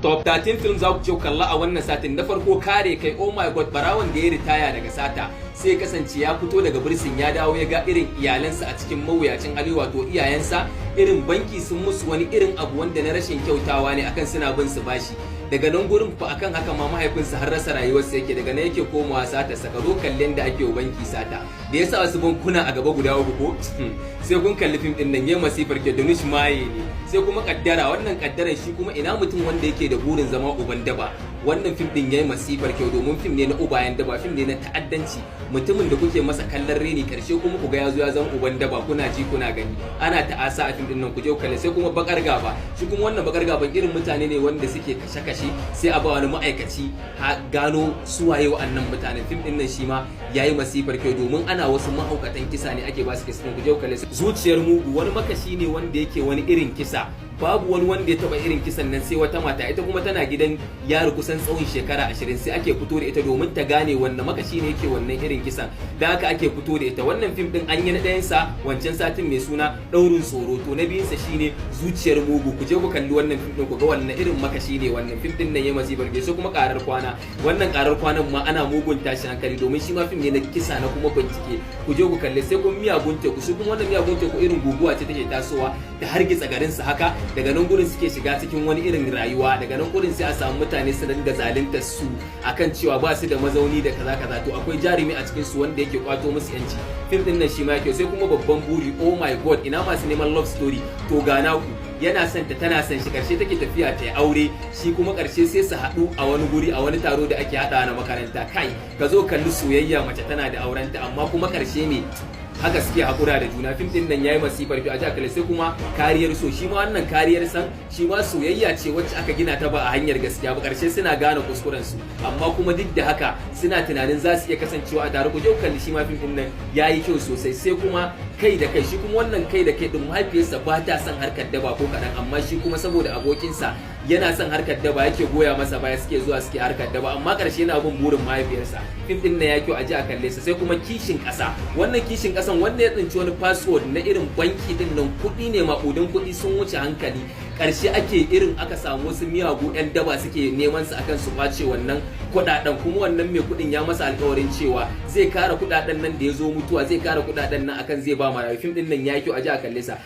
Top 13 film za ku ce kalla a wannan satin. Na farko, Kare Kai. Oh my God, barawon da ya ritaya daga sata sai kasance ya fito daga bursin, ya dawo ya ga irin iyalansa a cikin mawuyacin hali, wato iyayensa irin banki sun musu wani irin abu wanda na rashin kyautawa ne akan suna bin su bashi. Daga nan gurin fa akan haka ma mahaifinsa har rasa rayuwarsa yake. Daga nan yake komawa sata. Saka zo kallon da ake banki sata da yasa wasu bankuna a gaba guda uku ko sai kun kalli fim din nan, yayin masifar ke Danish maye ne. Sai kuma Kaddara. Wannan Kaddaran shi kuma ina mutum wanda yake da burin zama uban daba, wannan fim din yayi masifar kyau, domin fim ne na ubayen daba, fim ne na ta'addanci. Mutumin da kuke masa kallon reni, karshe kuma ku ga yazo ya zama uban daba, kuna ji kuna gani ana ta'asa a fim din nan. Ku je ku kalle. Sai kuma Bakar Gaba. Shi kuma wannan Bakar Gaban irin mutane ne wanda suke kashe-kashe, sai a ba wani ma'aikaci ha gano suwaye wa'annan mutanen. Fim din nan shi ma yayi masifar kyau, domin ana wasu mahaukatan kisa ne ake ba su kisa. Ku je ku kalle. Zuciyar Mugu, wani makashi ne wanda yake wani irin kisa, babu wani wanda ya taba irin kisan nan sai wata mata. Ita kuma tana gidan yaro kusan tsawon shekara 20, sai ake fito da ita domin ta gane wannan makashi ne yake wannan irin kisan. Da haka ake fito da ita. Wannan fim din an yi na ɗayan sa wancan satin mai suna Daurin Tsoro, to na biyun sa shine Zuciyar Mugu. Ku je ku kalli wannan fim din ku ga wannan irin makashi ne. Wannan fim din nan ya masifar. Sai kuma Karar Kwana. Wannan Karar Kwanan ma ana mugun tashi hankali, domin shi ma fim ne na kisa na kuma bincike. Ku je ku kalle. Sai kuma Miyagun Teku. Shi kuma wannan Miyagun Teku irin guguwa ce take tasowa ta hargitsa garin su haka. Daga nan gurin suke shiga cikin wani irin rayuwa. Daga nan gurin sai a samu mutane su dinga zaluntar su akan cewa ba su da mazauni da kaza kaza. To akwai jarumi a cikin su wanda yake kwato musu yanci. Fim din nan shi ma yake. Sai kuma Babban Buri. Oh my God, ina masu neman love story? To ga naku. Yana son ta, tana son shi. Karshe take tafiya ta yi aure, shi kuma karshe sai su haɗu a wani guri, a wani taro da ake haɗa na makaranta. Kai, ka zo kalli soyayya, mace tana da aurenta amma kuma karshe ne haka suke hakura da juna. Fim din nan yayi masifar fi a ji. Sai kuma Kariyar So. Shi ma wannan Kariyar San shi ma soyayya ce wacce aka gina ta ba a hanyar gaskiya ba. Karshe suna gane kuskuren su, amma kuma duk da haka suna tunanin za su iya kasancewa a tare. Ku je ku kalli shi ma fim din nan, yayi kyau sosai. Sai kuma Kai da Kai. Shi kuma wannan Kai da Kai din, mahaifiyarsa ba ta son harkar daba ko kaɗan, amma shi kuma saboda abokinsa yana son harkar daba yake goya masa baya, suke zuwa suke harkar daba, amma karshe yana bin burin mahaifiyarsa. Fim din na ya kyau, a ji a kalle sa. Sai kuma Kishin Ƙasa. Wannan Kishin Ƙasan, wanda ya tsinci wani password na irin banki din nan, kuɗi ne maƙudan kuɗi sun wuce hankali. Karshe ake irin aka samu wasu miyagu 'yan daba suke neman su akan su kwace wannan kuɗaɗen. Kuma wannan mai kuɗin ya masa alƙawarin cewa zai kare kuɗaɗen nan, da ya zo mutuwa zai kare kuɗaɗen nan akan zai ba marayu. Fim din nan ya kyau, a ji a kalle sa.